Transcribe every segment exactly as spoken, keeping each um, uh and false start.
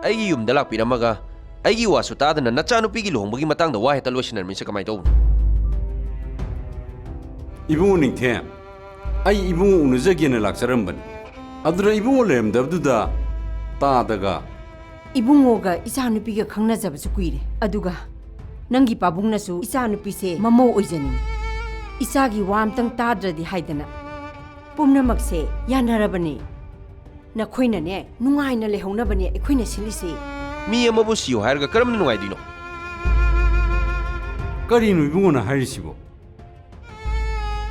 ꯑꯩꯒꯤ ꯌꯨꯝꯗ ꯂꯥꯛꯄꯤꯔꯝꯃꯒ ꯑꯩꯒꯤ ꯋꯥꯁꯨ ꯇꯥꯗꯅ ꯅꯆꯥꯅꯨꯄꯤꯒꯤ ꯂꯨꯍꯣꯡꯕꯒꯤ ꯃꯇꯥꯡꯗ ꯋꯥ ꯍꯦꯛꯇ ꯂꯣꯏꯁꯤꯟꯅꯔꯝꯃꯤꯁꯦ ꯀꯃꯥꯏꯅ ꯇꯧꯕꯅꯣ? ꯏꯕꯨꯡꯉꯣ ꯅꯤꯡꯊꯦꯝ, ꯑꯩ ꯏꯕꯨꯡꯉꯣ ꯎꯅꯖꯒꯦꯅ ꯂꯥꯛꯆꯔꯝꯕꯅꯤ꯫ ꯑꯗꯨꯗ ꯏꯕꯨꯡꯉꯣ ꯂꯩꯔꯝꯗꯕꯗꯨꯗ ꯇꯥꯗꯒ꯫ ꯏꯕꯨꯡꯉꯣꯒ ꯏꯆꯥꯅꯨꯄꯤꯒ ꯈꯪꯅꯖꯕꯁꯨ ꯀꯨꯏꯔꯦ꯫ ꯑꯗꯨꯒ ꯅꯪꯒꯤ ꯄꯥꯕꯨꯡꯅꯁꯨ ꯏꯆꯥꯅꯨꯄꯤꯁꯦ ꯃꯃꯧ ꯑꯣꯏꯖꯅꯤꯡꯉꯤ꯫ ꯏꯆꯥꯒꯤ ꯋꯥ ꯑꯝꯇꯪ ꯇꯥꯗ꯭ꯔꯗꯤ ꯍꯥꯏꯗꯅ ꯄꯨꯝꯅꯃꯛꯁꯦ ꯌꯥꯅꯔꯕꯅꯦ꯫ ꯅꯈꯣꯏꯅꯅꯦ, ꯅꯨꯡꯉꯥꯏꯅ ꯂꯩꯍꯧꯅꯕꯅꯦ ꯑꯩꯈꯣꯏꯅ ꯁꯤꯜꯂꯤꯁꯦ꯫ ꯃꯤ ꯑꯃꯕꯨ ꯁꯤꯌꯨ ꯍꯥꯏꯔꯒ ꯀꯔꯝꯅ ꯅꯨꯡꯉꯥꯏꯗꯣꯏꯅꯣ? ꯀꯔꯤꯅꯣ ꯏꯕꯨꯡꯉꯣꯅ ꯍꯥꯏꯔꯤꯁꯤꯕꯣ?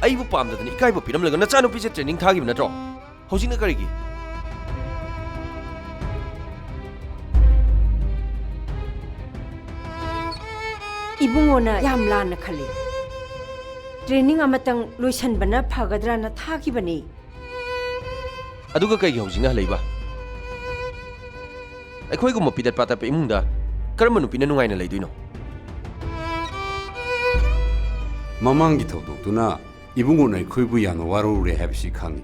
ꯑꯩꯕꯨ ꯄꯥꯝꯗꯗꯅ ꯏꯀꯥꯏꯕ ꯄꯤꯔꯝꯂꯒ ꯅꯆꯥꯅꯨꯄꯤꯁꯦ training ꯊꯥꯈꯤꯕ ꯅꯠꯇ꯭ꯔꯣ? ꯍꯧꯖꯤꯛꯅ ꯀꯔꯤꯒꯤ? ꯏꯕꯨꯡꯉꯣꯅ ꯌꯥꯝ ꯂꯥꯟꯅ ꯈꯜꯂꯤ꯫ Training ꯑꯃꯇꯪ ꯂꯣꯏꯁꯟꯕꯅ ꯐꯒꯗ꯭ꯔꯅ ꯊꯥꯈꯤꯕꯅꯤ꯫ ꯑꯗꯨꯒ ꯀꯩꯒꯤ ꯍꯧꯖꯤꯛꯅ ꯍꯜꯂꯛꯏꯕ? ꯑꯩꯈꯣꯏꯒꯨꯝꯕ ꯄꯤꯗꯠ ꯄꯥꯇꯠꯄ ꯏꯃꯨꯡꯗ ꯀꯔꯝꯕ ꯅꯨꯄꯤꯅ ꯅꯨꯡꯉꯥꯏꯅ ꯂꯩꯗꯣꯏꯅꯣ? ꯃꯃꯥꯡꯒꯤ ꯊꯧꯗꯣꯛꯇꯨꯅ ꯏꯕꯨꯡꯉꯣꯅ ꯑꯩꯈꯣꯏꯕꯨ ꯌꯥꯝꯅ ꯋꯥꯔꯧꯔꯦ ꯍꯥꯏꯕꯁꯤ ꯈꯪꯏ꯫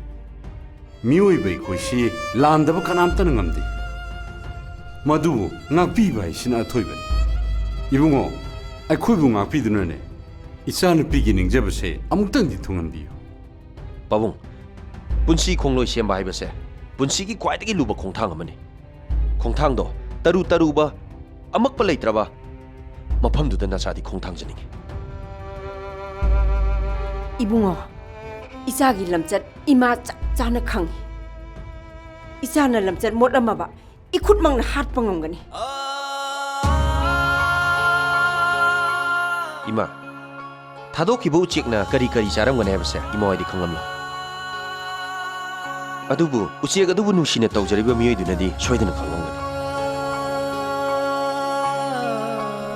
ꯃꯤꯑꯣꯏꯕ ꯑꯩꯈꯣꯏꯁꯤ ꯂꯥꯟꯗꯕ ꯀꯅꯥꯝꯇꯅ ꯉꯝꯗꯦ꯫ ꯃꯗꯨꯕꯨ ꯉꯥꯛꯄꯤꯕ ꯍꯥꯏꯁꯤꯅ ꯑꯊꯣꯏꯕꯅꯤ꯫ ꯏꯕꯨꯡꯉꯣ, ꯑꯩꯈꯣꯏꯕꯨ ꯉꯥꯛꯄꯤꯗꯨꯅꯅꯦ, ꯏꯆꯥꯅꯨꯄꯤꯒꯤ ꯅꯤꯡꯖꯕꯁꯦ ꯑꯃꯨꯛꯇꯪꯗꯤ ꯊꯨꯡꯍꯟꯕꯤꯌꯨ꯫ ꯄꯥꯕꯨꯡ, ꯄꯨꯟꯁꯤ ꯈꯣꯡꯂꯣꯏ ꯁꯦꯝꯕ ꯍꯥꯏꯕꯁꯦ ꯄꯨꯟꯁꯤꯒꯤ ꯈ꯭ꯋꯥꯏꯗꯒꯤ ꯂꯨꯕ ꯈꯣꯡꯊꯥꯡ ꯑꯃꯅꯤ꯫ ꯈꯣꯡꯊꯥꯡꯗꯣ ꯇꯔꯨ ꯇꯔꯨꯕ, ꯑꯃꯛꯄ ꯂꯩꯇ꯭ꯔꯕ ꯃꯐꯝꯗꯨꯗ ꯅꯆꯥꯗꯤ ꯈꯣꯡꯊꯥꯡꯖꯅꯤꯡꯉꯤ꯫ ꯏꯕꯨꯡꯉꯣ, ꯏꯆꯥꯒꯤ ꯂꯝꯆꯠ ꯏꯃꯥ ꯆꯞ ꯆꯥꯅ ꯈꯪꯏ꯫ ꯏꯆꯥꯅ ꯂꯝꯆꯠ ꯃꯣꯠꯂꯝꯃꯕ ꯏꯈꯨꯠꯃꯛꯅ ꯍꯥꯠꯄ ꯉꯝꯒꯅꯤ꯫ ꯏꯃꯥ, ꯊꯥꯗꯣꯛꯈꯤꯕ ꯎꯆꯦꯛꯅ ꯀꯔꯤ ꯀꯔꯤ ꯆꯥꯔꯝꯒꯅꯤ ꯍꯥꯏꯕꯁꯦ ꯏꯃꯥ ꯍꯣꯏꯗꯤ ꯈꯪꯂꯝꯂꯣꯏ꯫ ꯑꯗꯨꯕꯨ ꯎꯆꯦꯛ ꯑꯗꯨꯕꯨ ꯅꯨꯡꯁꯤꯅ ꯇꯧꯖꯔꯤꯕ ꯃꯤꯑꯣꯏꯗꯨꯅꯗꯤ ꯁꯣꯏꯗꯅ ꯈꯪꯂꯝꯒꯅꯤ꯫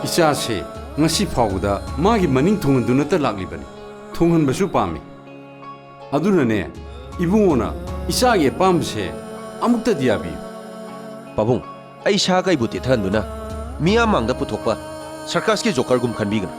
ꯏꯆꯥꯁꯦ ꯉꯁꯤ ꯐꯥꯎꯕꯗ ꯃꯥꯒꯤ ꯃꯅꯤꯡ ꯊꯨꯡꯍꯟꯗꯨꯅꯇ ꯂꯥꯛꯂꯤꯕꯅꯤ꯫ ꯊꯨꯡꯍꯟꯕꯁꯨ ꯄꯥꯝꯃꯤ꯫ ꯑꯗꯨꯅꯅꯦ, ꯏꯕꯨꯡꯉꯣꯅ ꯏꯆꯥꯒꯤ ꯑꯄꯥꯝꯕꯁꯦ ꯑꯃꯨꯛꯇꯗꯤ ꯌꯥꯕꯤꯌꯨ꯫ ꯄꯥꯕꯨꯡ, ꯑꯩ ꯁꯥ ꯀꯩꯕꯨ ꯇꯦꯊꯍꯟꯗꯨꯅ ꯃꯤꯌꯥꯝ ꯃꯥꯡꯗ ꯄꯨꯊꯣꯛꯄ circusꯀꯤ jokerꯒꯨꯝ ꯈꯟꯕꯤꯒꯅꯨ꯫